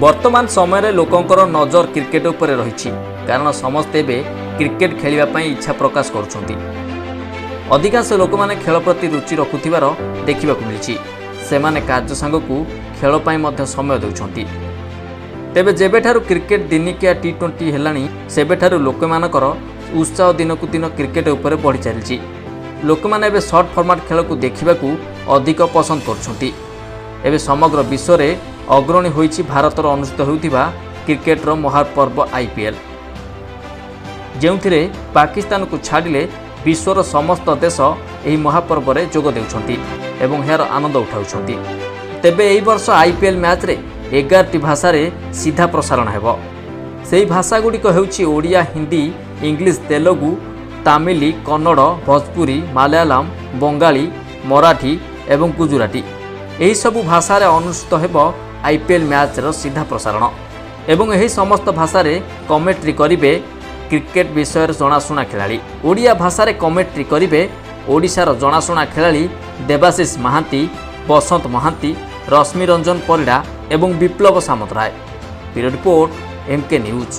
ବର୍ତ୍ତମାନ ସମୟରେ ଲୋକଙ୍କର ନଜର କ୍ରିକେଟ ଉପରେ ରହିଛି, କାରଣ ସମସ୍ତେ ଏବେ କ୍ରିକେଟ ଖେଳିବା ପାଇଁ ଇଚ୍ଛା ପ୍ରକାଶ କରୁଛନ୍ତି। ଅଧିକାଂଶ ଲୋକମାନେ ଖେଳ ପ୍ରତି ରୁଚି ରଖୁଥିବାର ଦେଖିବାକୁ ମିଳିଛି। ସେମାନେ କାର୍ଯ୍ୟ ସାଙ୍ଗକୁ ଖେଳ ପାଇଁ ମଧ୍ୟ ସମୟ ଦେଉଛନ୍ତି। ତେବେ ଯେବେଠାରୁ କ୍ରିକେଟ ଦିନିକିଆ ଟି-20 ହେଲାଣି, ସେବେଠାରୁ ଲୋକମାନଙ୍କର ଉତ୍ସାହ ଦିନକୁ ଦିନ କ୍ରିକେଟ ଉପରେ ବଢ଼ି ଚାଲିଛି। ଲୋକମାନେ ଏବେ ସର୍ଟ ଫର୍ମାଟ୍ ଖେଳକୁ ଦେଖିବାକୁ ଅଧିକ ପସନ୍ଦ କରୁଛନ୍ତି। ଏବେ ସମଗ୍ର ବିଶ୍ୱରେ ଅଗ୍ରଣୀ ହୋଇଛି ଭାରତର ଅନୁଷ୍ଠିତ ହେଉଥିବା କ୍ରିକେଟର ମହାପର୍ବ ଆଇପିଏଲ୍, ଯେଉଁଥିରେ ପାକିସ୍ତାନକୁ ଛାଡ଼ିଲେ ବିଶ୍ୱର ସମସ୍ତ ଦେଶ ଏହି ମହାପର୍ବରେ ଯୋଗ ଦେଉଛନ୍ତି ଏବଂ ଏହାର ଆନନ୍ଦ ଉଠାଉଛନ୍ତି। ତେବେ ଏହି ବର୍ଷ ଆଇପିଏଲ୍ ମ୍ୟାଚ୍ରେ 11ଟି ଭାଷାରେ ସିଧା ପ୍ରସାରଣ ହେବ। ସେହି ଭାଷାଗୁଡ଼ିକ ହେଉଛି ଓଡ଼ିଆ, ହିନ୍ଦୀ, ଇଂଲିଶ, ତେଲୁଗୁ, ତାମିଲ, କନ୍ନଡ଼, ଭୋଜପୁରୀ, ମାଲୟାଲମ, ବଙ୍ଗାଳୀ, ମରାଠୀ ଏବଂ ଗୁଜୁରାଟୀ। ଏହିସବୁ ଭାଷାରେ ଅନୁଷ୍ଠିତ ହେବ ଆଇପିଏଲ୍ ମ୍ୟାଚ୍ର ସିଧା ପ୍ରସାରଣ ଏବଂ ଏହି ସମସ୍ତ ଭାଷାରେ କମେଣ୍ଟ୍ରି କରିବେ କ୍ରିକେଟ ବିଷୟରେ ଜଣାଶୁଣା ଖେଳାଳି। ଓଡ଼ିଆ ଭାଷାରେ କମେଣ୍ଟ୍ରି କରିବେ ଓଡ଼ିଶାର ଜଣାଶୁଣା ଖେଳାଳି ଦେବାଶିଷ ମହାନ୍ତି, ବସନ୍ତ ମହାନ୍ତି, ରଶ୍ମିରଞ୍ଜନ ପରିଡ଼ା ଏବଂ ବିପ୍ଳବ Samantaray. Bureau report, M K news.